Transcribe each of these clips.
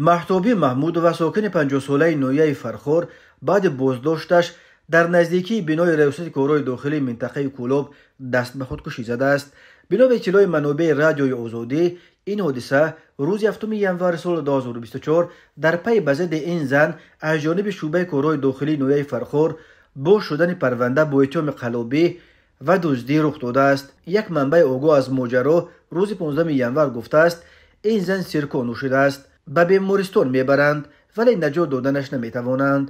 Маҳтобӣ Маҳмудова, сокини 50-солаи ноҳияи Фархор, баъди боздошташ дар наздикии бинои Раёсати корҳои дохилии минтақаи Кӯлоб даст ба худкушӣ задааст. Бино ба иттилои манобеи Радиои Озодӣ, ин ҳодиса рӯзи 7 январи соли 2024 дар пайи ба зидди ин зан аз ҷониби шӯъбаи корҳои дохилии ноҳияи Фархор боз шудани парванда бо иттиҳоми қаллобӣ ва дуздӣ рух додааст. Як манбаи огоҳ аз моҷаро рӯзи 15 январ гуфтааст, ин зан сирко нӯшидааст, ба бемористон мебаранд, вале наҷот доданаш наметавонанд.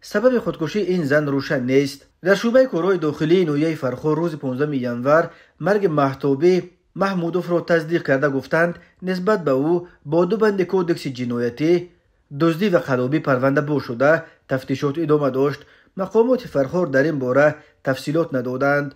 Сабаби худкушии ин зан рӯшан нест. Дар шӯъбаи корҳои дохилии ноҳияи Фархор рӯзи 15 январ марги Маҳтобӣ Маҳмудовро тасдиқ карда гуфтанд, нисбат ба ӯ бо ду банди кодекси ҷиноятӣ, дуздӣ ва қаллобӣ парванда боз шуда, тафтишот идома дошт. Мақомоти Фархор дар ин бора тафсилот надоданд.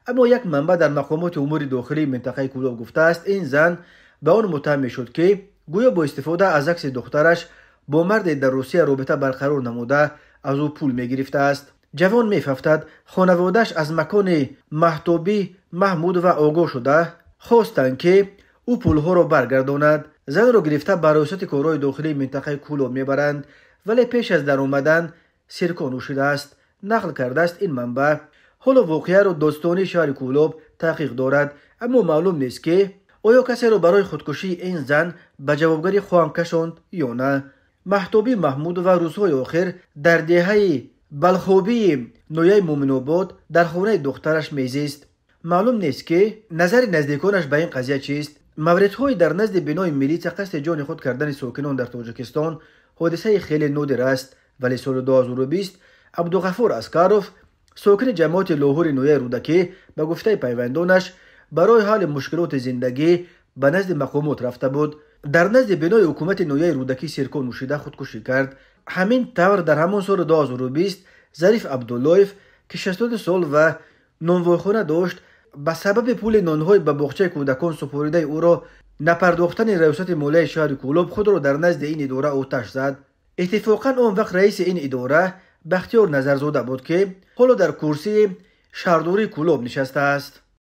Аммо як манбаъ дар мақомоти умури дохилии минтақаи Кӯлоб гуфтааст, ин зан ба он муттаҳам мешуд, ки гӯё бо истифода аз акси духтараш бо марде дар Русия робита барқарор намуда аз ӯ пул мегирифтааст. Ҷавон мефафтад, хонаводааш аз макони Маҳтобӣ Маҳмудова огоҳ шуда хостанд, ки ӯ пулҳоро баргардонад. Занро гирифта ба Раёсати корҳои дохилии минтақаи Кӯлоб мебаранд, вале пеш аз даромадан сирко нӯшидааст, нақл кардааст ин манбаъ. Ҳоло воқеаро додстонии шаҳри Кӯлоб таҳқиқ дорад, аммо маълум нест, ки оё касеро барои худкушии ин зан ба ҷавобгарӣ хоҳанд кашонд ё на. Маҳтобӣ Маҳмудова рӯзҳои охир дар деҳаи Балхобии ноҳияи Муъминобод дар хонаи духтараш мезист. Маълум нест, ки назари наздиконаш ба ин қазия чист. Мавридҳои дар назди бинои милитсия қасди ҷони худ кардани сокинон дар Тоҷикистон ҳодисаи хеле нодир аст, вале соли 2020 Абдуғафур Аскаров, сокини ҷамоати Лоҳури ноҳияи Рӯдакӣ, ба гуфтаи пайвандонаш барои ҳалли мушкилоти зиндагӣ ба назди мақомот рафта буд. Дар назди бинои ҳукумати ноҳияи Рӯдакӣ сирко нӯшида худкушӣ кард. Ҳамин тавр дар ҳамон соли 2020 Зариф Абдуллоев, ки 62 сол ва нонвойхона дошт, ба сабаби пули нонҳои ба боғчаи кӯдакон супоридаи ӯро напардохтани Раёсати молияи шаҳри Кӯлоб худро дар назди ин идора оташ зад. Иттифоқан он вақт раиси ин идора Бахтиёр Назарзода буд, ки ҳоло дар курсии шаҳрдории Кӯлоб нишастааст.